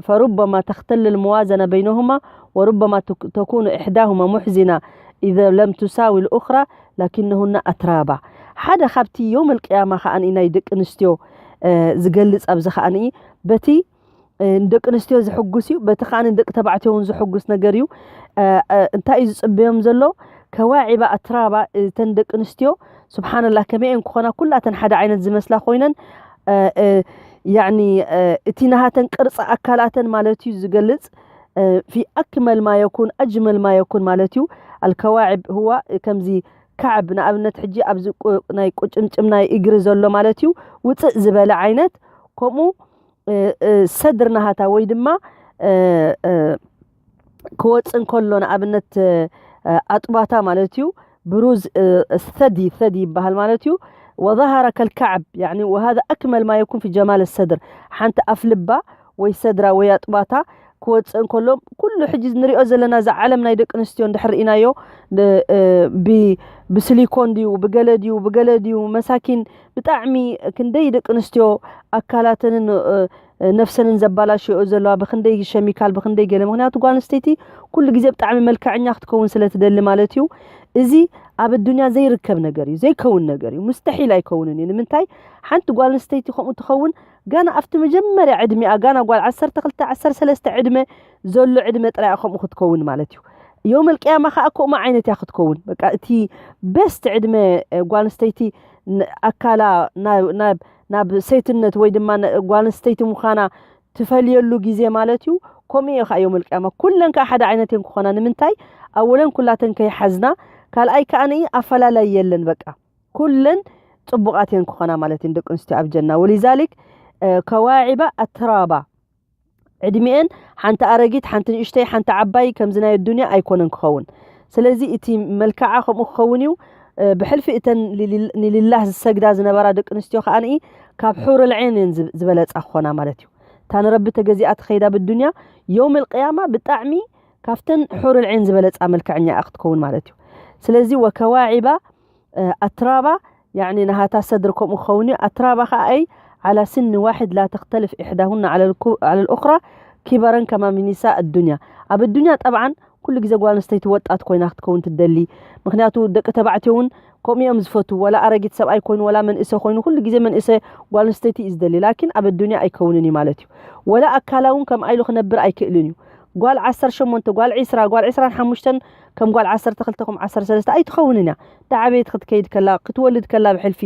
فربما تختل الموازنة بينهما وربما تكون إحداهما محزنة إذا لم تساوي الأخرى لكنهن أترابا. ሓደ ካብቲ يوم القيامة ከዓኒ ናይ ደቂ ኣንስትዮ ዝገልጽ ኣብዚ ከዓኒ በቲ ንደቂ ኣንስትዮ ዝሕጉስ እዩ፣ በቲ ከዓኒ ንደቂ ተባዕትዮ እውን ዝሕጉስ ነገር እዩ። እንታይ እዩ ዝጽበዮም ዘሎ? ከዋዒባ ኣትራባ እተን ደቂ ኣንስትዮ ስብሓንላ ከመይ እየን ክኾና ኩላተን ሓደ ዓይነት ዝመስላ ኮይነን ያኒ እቲ ናሃተን ቅርፂ ኣካላተን ማለት እዩ ዝገልፅ في أكمل ما يكون أجمل ما يكون ማለት እዩ። الكواعب هو ከምዚ ካዕብ ንኣብነት ሕጂ ኣብዚ ናይ ቁጭምጭም ናይ እግሪ ዘሎ ማለት እዩ ውፅእ ዝበለ ዓይነት ከምኡ ሰድር ናሃታ ወይ ድማ ክወፅእ እንከሎ ንኣብነት ኣጥባታ ማለት እዩ ብሩዝ ሰዲ ሰዲ ይበሃል ማለት እዩ። وظهر كالكعب يعني وهذا أكمل ما يكون في جمال الصدر ሓንቲ ኣፍልባ ወይ ሰድራ ወይ ኣጥባታ ክወፅእ እንከሎ ኩሉ ሕጂ ንሪኦ ዘለና እዛ ዓለም ናይ ደቂ ኣንስትዮ እንድሕር ርኢናዮ ብስሊኮን ድዩ ብገለ ድዩ ብገለ ድዩ መሳኪን ብጣዕሚ ክንደይ ደቂ ኣንስትዮ ኣካላተንን ነፍሰንን ዘባላሽዮ ዘለዋ ብክንደይ ሸሚካል ብክንደይ ገለ ምክንያቱ ጓል ኣንስተይቲ ኩሉ ግዜ ብጣዕሚ መልክዐኛ ክትከውን ስለ ትደሊ ማለት እዩ። እዚ ኣብ ኣዱንያ ዘይርከብ ነገር እዩ ዘይከውን ነገር እዩ ሙስተሒል ኣይከውንን እዩ። ንምንታይ ሓንቲ ጓል ኣንስተይቲ ከምኡ ትኸውን ጋና ኣብቲ መጀመርያ ዕድሚኣ ጋና ጓል ዓሰርተ ክልተ ዓሰርተ ሰለስተ ዕድመ ዘሎ ዕድመ ጥራይ ከምኡ ክትከውን ማለት እዩ። የውመል ቅያማ ከዓ ከምኡ ዓይነት እያ ክትከውን በቃ እቲ ቤስት ዕድመ ጓል ኣንስተይቲ ኣካላ ናብ ሰይትነት ወይ ድማ ጓል ኣንስተይቲ ምዃና ትፈልየሉ ግዜ ማለት እዩ። ከምኡ እዩ ከዓ የውመል ቅያማ ኩለን ከዓ ሓደ ዓይነት እየን ክኾና ንምንታይ ኣወለን ኩላተን ከይሓዝና ካልኣይ ከዓ ንኢ ኣፈላላይ የለን በቃ ኩለን ፅቡቃት እየን ክኾና ማለት እየን ደቂ ኣንስትዮ ኣብ ጀና ወሊዛሊክ ከዋዒባ ኣትራባ ዕድሚኤን ሓንቲ ኣረጊት ሓንቲ ንእሽተይ ሓንቲ ዓባይ ከምዚ ናይ ኣዱንያ ኣይኮነን ክኸውን። ስለዚ እቲ መልክዓ ከምኡ ክኸውን እዩ። ብሕልፊ እተን ንልላህ ዝሰግዳ ዝነበራ ደቂ ኣንስትዮ ከዓ ንኢ ካብ ሑር ልዐይን እየን ዝበለፃ ክኾና ማለት እዩ። እታ ንረቢ ተገዚኣ ትኸይዳ ብዱንያ የውም ልቅያማ ብጣዕሚ ካብተን ሑር ልዐይን ዝበለፃ መልክዐኛ እያ ክትከውን ማለት እዩ። ስለዚ ወከዋዒባ ኣትራባ ያኒ ናሃታ ሰድር ከምኡ ክኸውን እዩ ኣትራባ ከዓ ኣይ على سن واحد لا تختلف إحداهن على الأخرى كبرا كما من نساء الدنيا ኣብ ኣዱንያ ጠብዓን ኩሉ ግዜ ጓል ኣንስተይቲ ወጣት ኮይና ክትከውን ትደሊ ምክንያቱ ደቂ ተባዕትዮ እውን ከምኡ እዮም ዝፈቱ ወላ ኣረጊት ሰብኣይ ኮይኑ ወላ መንእሰ ኮይኑ ኩሉ ግዜ መንእሰ ጓል ኣንስተይቲ እዩ ዝደሊ ላኪን ኣብ ኣዱንያ ኣይከውንን እዩ ማለት እዩ። ወላ ኣካላ እውን ከምኣ ኢሉ ክነብር ኣይክእልን እዩ። ጓል ዓሰርተ ሸሞንተ ጓል ዒስራ ጓል ዒስራን ሓሙሽተን ከም ጓል ዓሰርተ ክልተ ከም ዓሰርተ ሰለስተ ኣይትኸውንን እያ። ዳዓበየት ክትከይድ ከላ ክትወልድ ከላ ብሕልፊ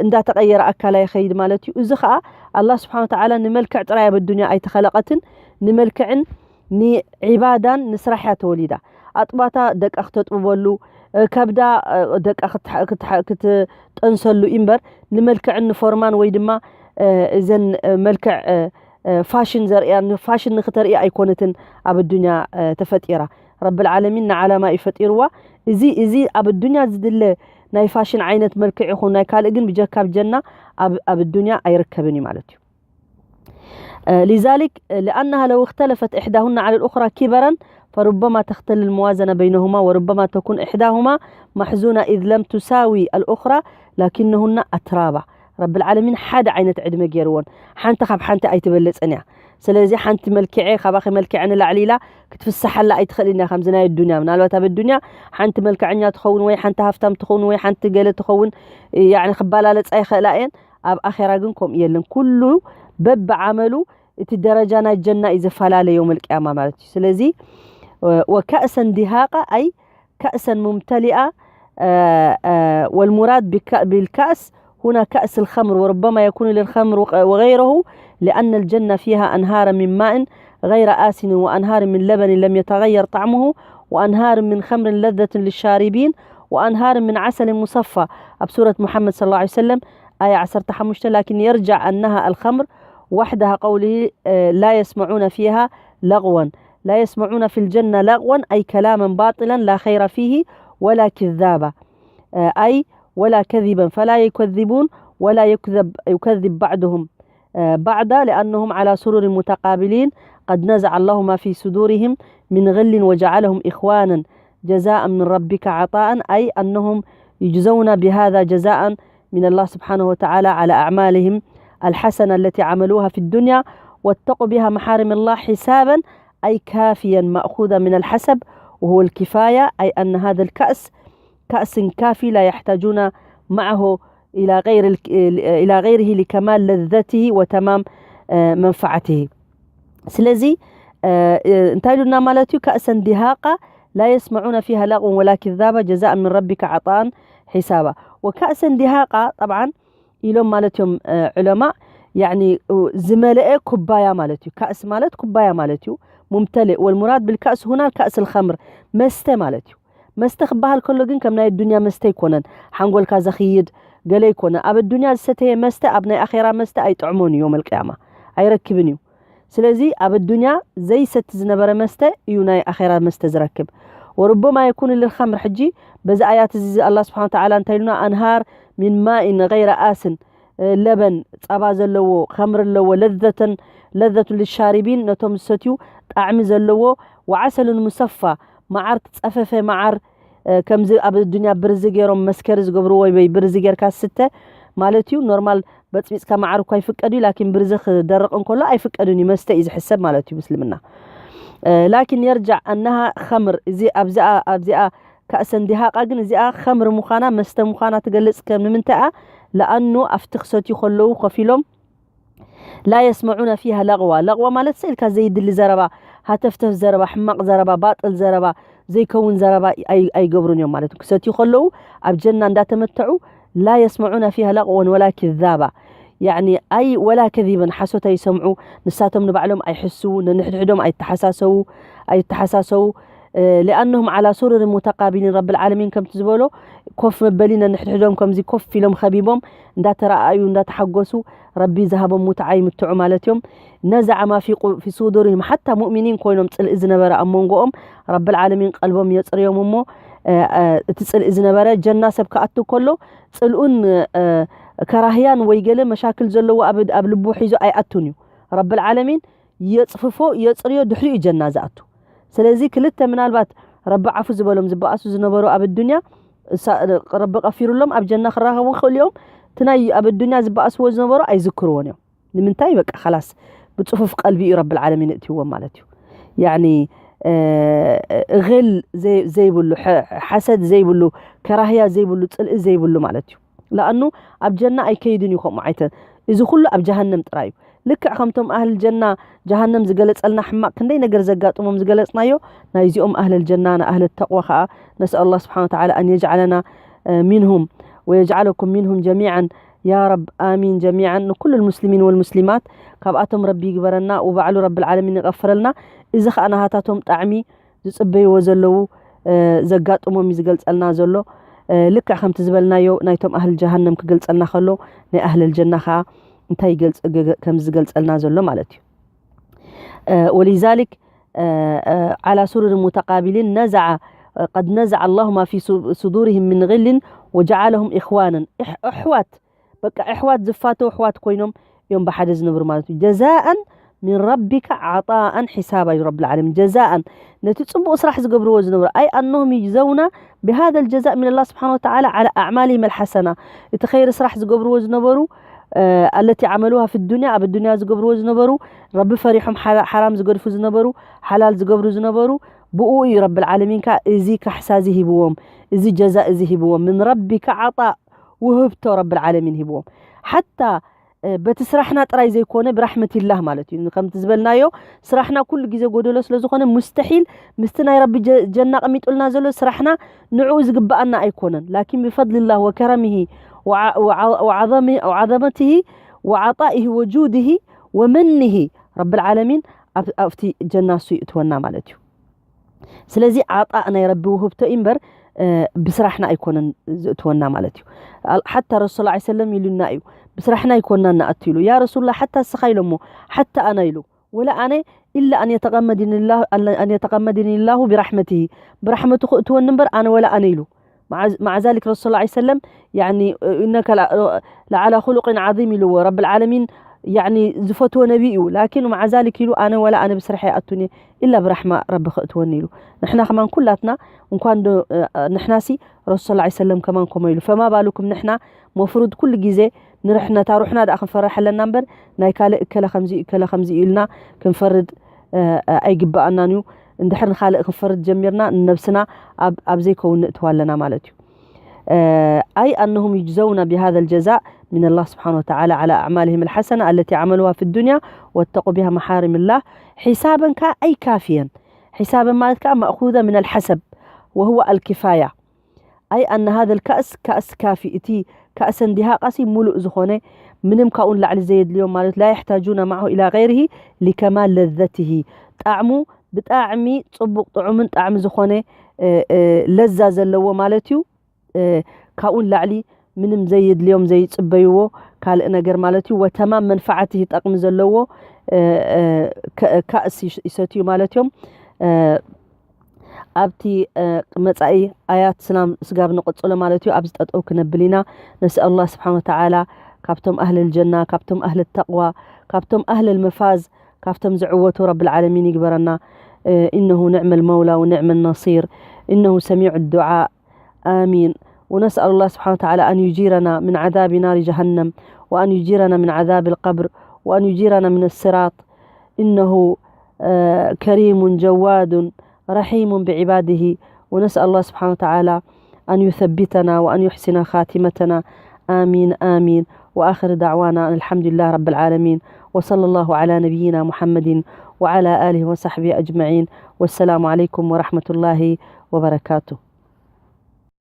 እንዳተቐየረ ኣካላ ይኸይድ ማለት እዩ። እዚ ከዓ ኣላህ ስብሓን ወተዓላ ንመልክዕ ጥራይ ኣብ ኣዱንያ ኣይተኸለቐትን ንመልክዕን ንዒባዳን ንስራሕ እያ ተወሊዳ። ኣጥባታ ደቃ ክተጥብበሉ ከብዳ ደቃ ክትጠንሰሉ እዩ እምበር ንመልክዕን ንፎርማን ወይ ድማ እዘን መልክዕ ፋሽን ዘርእያ ፋሽን ንክተርኢ ኣይኮነትን ኣብ ኣዱንያ ተፈጢራ። ረብል ዓለሚን ንዓላማ እዩ ፈጢርዋ። እዚ እዚ ኣብ ኣዱንያ ዝድለ ናይ ፋሽን ዓይነት መልክዕ ይኹን ናይ ካልእ ግን ብጀካ ኣብ ጀና ኣብ ኣዱንያ ኣይርከብን እዩ ማለት እዩ። لذلك لأنها لو اختلفت إحداهن على الأخرى كبرا فربما تختل الموازنة بينهما وربما تكون إحداهما محزونة إذ لم تساوي الأخرى لكنهن أترابا. ረብል ዓለሚን ሓደ ዓይነት ዕድመ ገይርዎን፣ ሓንቲ ካብ ሓንቲ ኣይትበልፅን እያ። ስለዚ ሓንቲ መልክዐ ካባኺ መልክዐ ንላዕሊ ኢላ ክትፍስሓላ ኣይትኽእልን እያ። ከምዚ ናይ ኣዱንያ፣ ምናልባት ኣብ ኣዱንያ ሓንቲ መልክዐኛ ትኸውን ወይ ሓንቲ ሃፍታም ትኸውን ወይ ሓንቲ ገለ ትኸውን፣ ያዕኒ ክባላለፃ ይኽእላ እየን። ኣብ ኣኼራ ግን ከምኡ የለን። ኩሉ በብዓመሉ እቲ ደረጃ ናይ ጀና እዩ ዝፈላለ የውመል ቅያማ ማለት እዩ። ስለዚ ወካእሰን ዲሃቃ ኣይ كأسا ممتلئة. آه، آه، والمراد بك- بالكأس هنا كأس الخمر، وربما يكون للخمر وغ- وغيره، لأن الجنة فيها أنهارا من ماء غير آسن، وأنهار من لبن لم يتغير طعمه، وأنهار من خمر لذة للشاربين، وأنهار من عسل مصفى. ኣብ ሱረት ሙሓመድ صلى الله عليه وسلم آية عشرة ሓሙሽተ، لكن يرجع أنها الخمر وحدها قوله، آه، لا يسمعون فيها لغوا، لا يسمعون في الجنة لغوا، أي كلاما باطلا لا خير فيه ولا كذابا، آه، أي ولا كذبا، فلا يكذبون ولا يكذب، يكذب بعضهم، آه، بعضا، لأنهم على سرر متقابلين، قد نزع الله ما في صدورهم من غل وجعلهم إخوانا، جزاء من ربك عطاء، أي أنهم يجزون بهذا جزاء من الله سبحانه وتعالى على أعمالهم الحسنة التي عملوها في الدنيا واتقوا بها محارم الله حسابا، أي كافيا مأخوذا من الحسب وهو الكفاية، أي أن هذا الكأس كأس كافي لا يحتاجون معه إلى غير الك- إلى غيره لكمال لذته وتمام، آه، منفعته. ስለዚ፣ እ፣ እ፣ እንታይ ኢሉና ማለት እዩ? كأسا دهاقا لا يسمعون فيها لغوا ولا كذابا جزاء من ربك عطاء حسابا. وكأسا دهاقا طبعا ኢሎም ማለት እዮም፣ እ፣ ዑለማ፣ ያዕኒ፣ እ፣ ዝመለአ ኩባያ ማለት እዩ። ካእስ ማለት ኩባያ ማለት እዩ። ممتلئ، والمراد بالكأس هنا كأس الخمر፣ መስተ ማለት እዩ። መስተ ክበሃል ከሎ ግን ከም ናይ ኣዱንያ መስተ ኣይኮነን። ሓንጎልካ ዘኽይድ ገለ ኣይኮነን። ኣብ ኣዱንያ ዝሰተየ መስተ ኣብ ናይ ኣኼራ መስተ ኣይጥዕሞን እዩ፣ የውመል ቅያማ ኣይረክብን እዩ። ስለዚ ኣብ ኣዱንያ ዘይሰቲ ዝነበረ መስተ እዩ ናይ ኣኼራ መስተ ዝረክብ። وربما يكون للخمر، ሕጂ በዚ ኣያት እዚ ኣላህ ስብሓን ወተዓላ እንታይ ኢሉና? أنهار من ماء غير آسن፣ እ፣ ለበን ጸባ ዘለዎ፣ ኸምር ኣለዎ፣ ለዘተን፣ ለዘቱ ልሻሪቢን፣ ነቶም ዝሰትዩ ጣዕሚ ዘለዎ፣ ወዓሰሉን ሙሰፋ፣ መዓር፣ ዝጸፈፈ መዓር፣ እ፣ ከምዚ ኣብ ኣዱንያ ብርዚ ገይሮም መስከሪ ዝገብርዎ ወይ ብርዚ ጌርካ ዝስተ ማለት እዩ። ኖርማል በጽቢጽካ መዓር እኳ ይፍቀድ እዩ፣ ላኪን ብርዚ ክደርቕ እንከሎ ኣይፍቀድን እዩ፣ መስተ እዩ ዝሕሰብ ማለት እዩ ምስልምና። እ፣ ላኪን የርጃዕ ኣነሃ ኸምር፣ እዚ ኣብዚኣ፣ ኣብዚኣ ካእሰን ዲሃቃ ግን እዚኣ ኸምር ምዃና፣ መስተ ምዃና ትገልጽ። ከም ንምንታይ እያ? ለኣኑ ኣብቲ ክሰትዩ ከለዉ ኮፍ ኢሎም لا يسمعون فيها لغوا። ለغዋ ማለት ሰ ኢልካ ዘይድሊ ዘረባ፣ ሃተፍተፍ ዘረባ፣ ሕማቕ ዘረባ፣ ባጥል ዘረባ፣ ዘይከውን ዘረባ ኣይ-፣ ኣይገብሩን እዮም ማለት እዩ። ክሰትዩ ከለዉ ኣብ ጀና እንዳተመተዑ لا يسمعون فيها لغوا ولا كذابا። ያዕኒ ኣይ ወላ ከዚበን ሓሶት ኣይሰምዑ። ንሳቶም ንባዕሎም ኣይሕስዉ፣ ነንሕድሕዶም ኣይተሓሳሰዉ፣ ኣይተሓሳሰዉ። እ፣ لأنهم على سرر متقابلين። ረብል ዓለሚን ከምቲ ዝበሎ ኮፍ መበሊ ነንሕድሕዶም ከምዚ ኮፍ ኢሎም ከቢቦም እንዳተረኣዩ እንዳተሓጎሱ ረቢ ዝሃቦም ሙትዓ ይምትዑ ማለት እዮም። نزع ما في قو- في صدورهم، ሓታ ሙእሚኒን ኮይኖም ጽልኢ ዝነበረ ኣብ መንጎኦም ረብል ዓለሚን ቀልቦም የጽርዮም እሞ፣ እ፣ እ፣ እቲ ጽልኢ ዝነበረ ጀና ሰብ ክኣቱ ከሎ ጽልኡን፣ እ፣ ከራህያን ወይ ገለ መሻክል ዘለዎ ኣብ፣ ኣብ ልቡ ሒዙ ኣይኣቱን እዩ። ረብል ዓለሚን የጽፍፎ፣ የጽርዮ፣ ድሕሪኡ ጀና ዝኣቱ። ስለዚ ክልተ ምናልባት ረቢ ዓፉ ዝበሎም ዝበኣሱ ዝነበሩ ኣብ ኣዱንያ፣ እሳ-፣ ረቢ ቀፊሩሎም ኣብ ጀና ክራኸቡ ይኽእሉ እዮም። እቲ ናይ ኣብ ኣዱንያ ዝበኣስዎ ዝነበሩ ኣይዝክርዎን እዮም። ንምንታይ? በቃ ኻላስ ብጽፉፍ ቀልቢ እዩ ረብል ዓለሚን እእትዎም ማለት እዩ። ያዕኒ፣ እ፣ እግል ዘይ-፣ ዘይብሉ፣ ሐ-፣ ሐሰድ ዘይብሉ፣ ከራህያ ዘይብሉ፣ ጽልኢ ዘይብሉ ማለት እዩ። ለኣኑ ኣብ ጀና ኣይከይድን እዩ ከምኡ ዓይተ-፣ እዚ ኩሉ ኣብ ጀሃነም ጥራይ እዩ። ልክዕ ከምቶም ኣህል ጀና ጀሃነም ዝገለጸልና ሕማቕ ክንደይ ነገር ዘጋጥሞም ዝገለጽናዮ፣ ናይዚኦም ኣህለል ጀና ንኣህለ ተቕዋ ኸኣ ነስኣል ኣላህ ስብሓነ ወተዓላ ኣን የጅዓለና፣ እ፣ ሚንሁም ወየጅዓለኩም ሚንሁም ጀሚዓን ያ ረብ ኣሚን ጀሚዓን። ንኩሉ ልሙስሊሚን ወልሙስሊማት ካብኣቶም ረቢ ይግበረና ወባዕሉ ረብል ዓለሚን ይቐፍረልና። እዚ ኸኣ ናሃታቶም ጣዕሚ ዝጽበይዎ ዘለዉ፣ እ፣ ዘጋጥሞም እዩ ዝገልጸልና ዘሎ። እ፣ ልክዕ ከምቲ ዝበልናዮ ናይቶም ኣህል ጀሃነም ክገልጸልና ከሎ ናይ ኣህለል ጀና ኸኣ እንታይ ይገልጽ-፣ ገ-፣ ገ-፣ ከም ዝገልጸልና ዘሎ ማለት እዩ። እ፣ ወሊዛሊክ፣ እ፣ እ፣ ዓላ ሱሩር ሙተቃቢሊን ነዘዓ፣ እ፣ ቀድ ነዘዓ ኣላሁ ማ ፊ ሱ-፣ ሱዱሪሂም ምን ግልን ወጀዓለሁም ኢኽዋነን። ኢሕ-፣ ኣሕዋት፣ በቃ ኣሕዋት፣ ዝፋተው ኣሕዋት ኮይኖም እዮም ብሓደ ዝነብሩ ማለት እዩ። ጀዛኣን من ربك عطاء حسابا እዩ ረብል ዓለሚን ጀዛኣን ነቲ ጽቡቕ ስራሕ ዝገብርዎ ዝነበሩ ኣይ ኣነሁም ይጅዘውና ብሃذا الجزاء من الله سبحانه وتعالى على أعمالهم الحسنة እቲ ኸይር ስራሕ ዝገብርዎ ዝነበሩ التي عملوها في الدنيا ኣብ ዱንያ ዝገብርዎ ዝነበሩ ረቢ ፈሪሖም ሓራም ዝገድፉ ዝነበሩ ሓላል ዝገብሩ ዝነበሩ ብኡ እዩ ረብል ዓለሚን ከኣ እዚ ካሕሳ እዚ ሂብዎም እዚ ጀዛ እዚ ሂብዎም من ربك عطاء ውህብቶ ረብል ዓለሚን ሂብዎም ሓታ በቲ ስራሕና ጥራይ ዘይኮነ ብራሕመቲላህ ማለት እዩ ከምቲ ዝበልናዮ ስራሕና ኩሉ ግዜ ጎደሎ ስለ ዝኾነ ሙስተሒል ምስቲ ናይ ረቢ ጀና ቀሚጡልና ዘሎ ስራሕና ንዕኡ ዝግብኣና ኣይኮነን ላኪን ብፈድልላህ ወከረምሂ ወዓዘመትሂ ወዓጣኢሂ ወጁድሂ ወመንሂ ረብል ዓለሚን ኣብቲ ጀና እሱ ይእትወና ማለት እዩ ስለዚ ዓጣእ ናይ ረቢ ውህብቶ እዩ እምበር ብስራሕና ኣይኮነን ዝእትወና ማለት እዩ ሓታ ረሱል ላ ሰለም ኢሉና እዩ ብስራሕና ኣይኮና ንኣቱ ኢሉ ያ ረሱሉላ ሓታ እስኻ ኢሎሞ ሓታ ኣና ኢሉ ወላ ኣነ ኢላ ኣን የተቀመድኒ ላሁ ብራሕመትሂ ብራሕመቱ ክእትወኒ እምበር ኣነ ወላ ኣነ ኢሉ مع ذلك رسول الله عليه وسلم يعني إنك لعلى خلق عظيم ኢልዎ ረብል ዓለሚን يعني ዝፈትዎ ነቢ እዩ ላኪን مع ذلك ኢሉ ኣነ ወላ ኣነ ብስራሕ ይኣቱን እየ ኢላ ብራሕማ ረቢ ክእትወኒ ኢሉ ንሕና ከማን ኩላትና እንኳን ንሕናሲ ረሱል ላ ሰለም ከማን ከምኡ ኢሉ ፈማ ባሉኩም ንሕና መፍሩድ ኩሉ ግዜ ንርሕነታ ሩሕና ደኣ ክንፈርሕ ኣለና እምበር ናይ ካልእ እከለ ከምዚ እከለ ከምዚ ኢልና ክንፈርድ ኣይግብኣናን እዩ እንድሕር ንኻልእ ክንፈርድ ጀሚርና ንነብስና ኣብ ዘይከውን ንእትዋ ኣለና ማለት እዩ أي أنهم يجزون بهذا الجزاء من الله سبحانه وتعالى على أعمالهم الحسنة التي عملوها في الدنيا واتقوا بها محارم الله حسابا كا أي كافيا حسابا ما كا مأخوذة من الحسب وهو الكفاية أي أن هذا الكأس كأس كافي إتي كأس اندهاق أسي ملؤ زخونة ምንም ካብኡ ንላዕሊ ዘየድልዮም ማለት لا يحتاجون معه إلى غيره لكمال لذته ጣዕሙ ብጣዕሚ ጽቡቕ ጥዑምን ጣዕሚ ዝኾነ ለዛ ዘለዎ ማለት እዩ ካብኡ ንላዕሊ ምንም ዘይድልዮም ዘይጽበይዎ ካልእ ነገር ማለት እዩ ወተማም መንፈዓት ይጠቕሚ ዘለዎ ካእስ ይሰትዩ ማለት እዮም ኣብቲ መጻኢ ኣያት ስናም ስጋብ ንቕጽሎ ማለት እዩ ኣብዚ ጠጠው ክነብል ኢና ነስእ ኣላ ስብሓን ወተዓላ ካብቶም ኣህል ልጀና ካብቶም ኣህል ተቕዋ ካብቶም ኣህል ልመፋዝ ካብቶም ዝዕወቱ ረብ ልዓለሚን ይግበረና إنه نعم المولى ونعم النصير إنه سميع الدعاء آمين ونسأل الله سبحانه وتعالى أن يجيرنا من عذاب نار جهنم وأن يجيرنا من عذاب القبر وأن يجيرنا من الصراط إنه كريم جواد رحيم بعباده ونسأل الله سبحانه وتعالى أن يثبتنا وأن يحسن خاتمتنا آمين آمين وآخر دعوانا أن الحمد لله رب العالمين وصلى الله على نبينا محمد وعلى آله وصحبه أجمعين والسلام عليكم ورحمة الله وبركاته